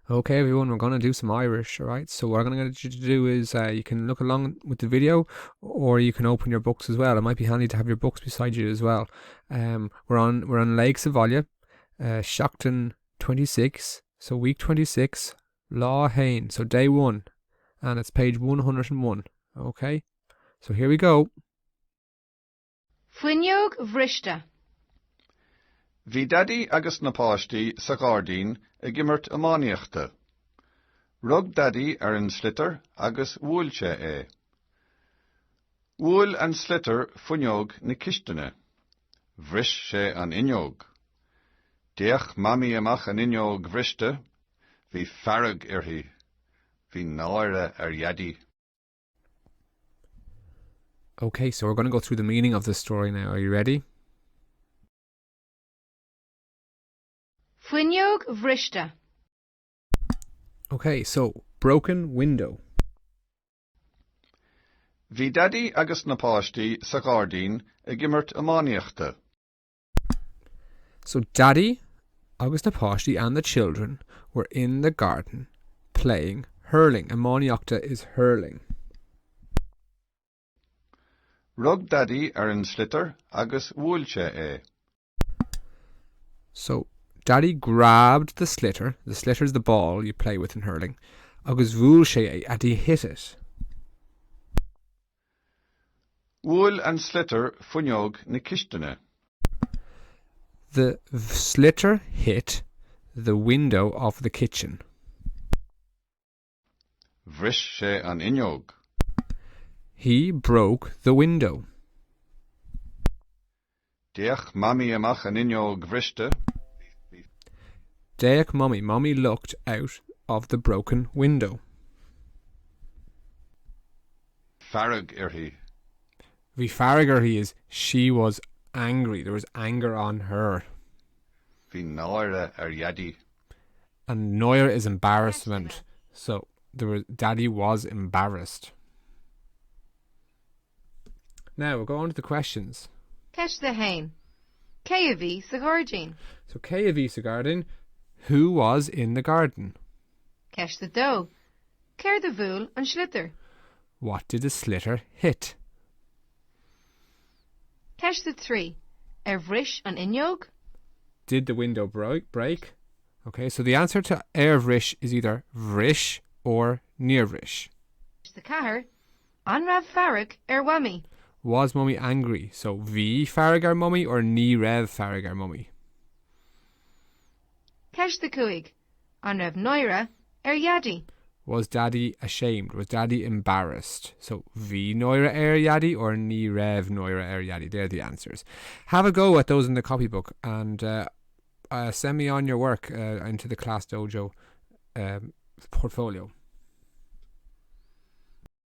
Okay everyone, we're gonna do some Irish, alright? So what I'm gonna get you to do is uh, you can look along with the video or you can open your books as well. It might be handy to have your books beside you as well. Um, we're on we're on Lake Savalia, uh, Seachtain 26, so week 26, Lá Hain, so day one, and it's page 101. Okay, so here we go. Fuinneog bhriste. Bhí Daidí agus na páistí sa ghairdín ag imirt iománaíochta. Rug Daidí ar an sliotar agus bhuail sé é. Bhuail an sliotar fuinneog na cistine. Bhris sé an fhuinneog. D'fhéach Mamaí amach an fhuinneog bhriste. Bhí fearg uirthi. Bhí náire ar Dhaidí. Okay, so we're going to go through the meaning of the story now. Are you ready? Fuinneog bhriste. Okay, so broken window. Bhí Daidí agus na páistí sa ghairdín ag imirt iománaíochta. So Daddy agus na páistí and the children were in the garden playing hurling. Iománaíochta is hurling. Rug Daidí ar an sliotar agus bhuail sé é. So Daddy grabbed the sliotar, the sliotar is the ball you play with in hurling, agus bhuail sé é and he hit it. Bhuail an sliotar fuinneog na cistine. The sliotar hit the window of the kitchen. Bhris sé an fhuinneog. He broke the window. D'fhéach Mamaí amach an fhuinneog bhriste. D'fhéach Mamaí, Mommy looked out of the broken window. Fearg uirthi. Bhí fearg uirthi is she was angry, there was anger on her. Bhí náire ar Dhaidí. And náire is embarrassment, so there was, Daddy was embarrassed. Now we'll go on to the questions. Ceist a haon. Cé a bhí sa ghairdín? So cé a bhí sa ghairdín? Who was in the garden? Ceist a dó. Céard a bhuail an sliotar? What did the sliotar hit? Ceist a 3. Ar bhris an fhuinneog? Did the window break? Okay, so the answer to ar bhris is either bhris or níor bhris. Ceist a 4. An raibh fearg ar Mhamaí? Was Mummy angry? So bhí fearg ar Mummy or ní raibh fearg ar Mummy? Ceist a 5. An raibh náire ar Dhaidí? Was Daddy ashamed? Was Daddy embarrassed? So bhí náire ar Dhaidí or ní raibh náire ar Dhaidí? They're the answers. Have a go at those in the copybook and uh, uh, send me on your work uh, into the Class Dojo um, portfolio.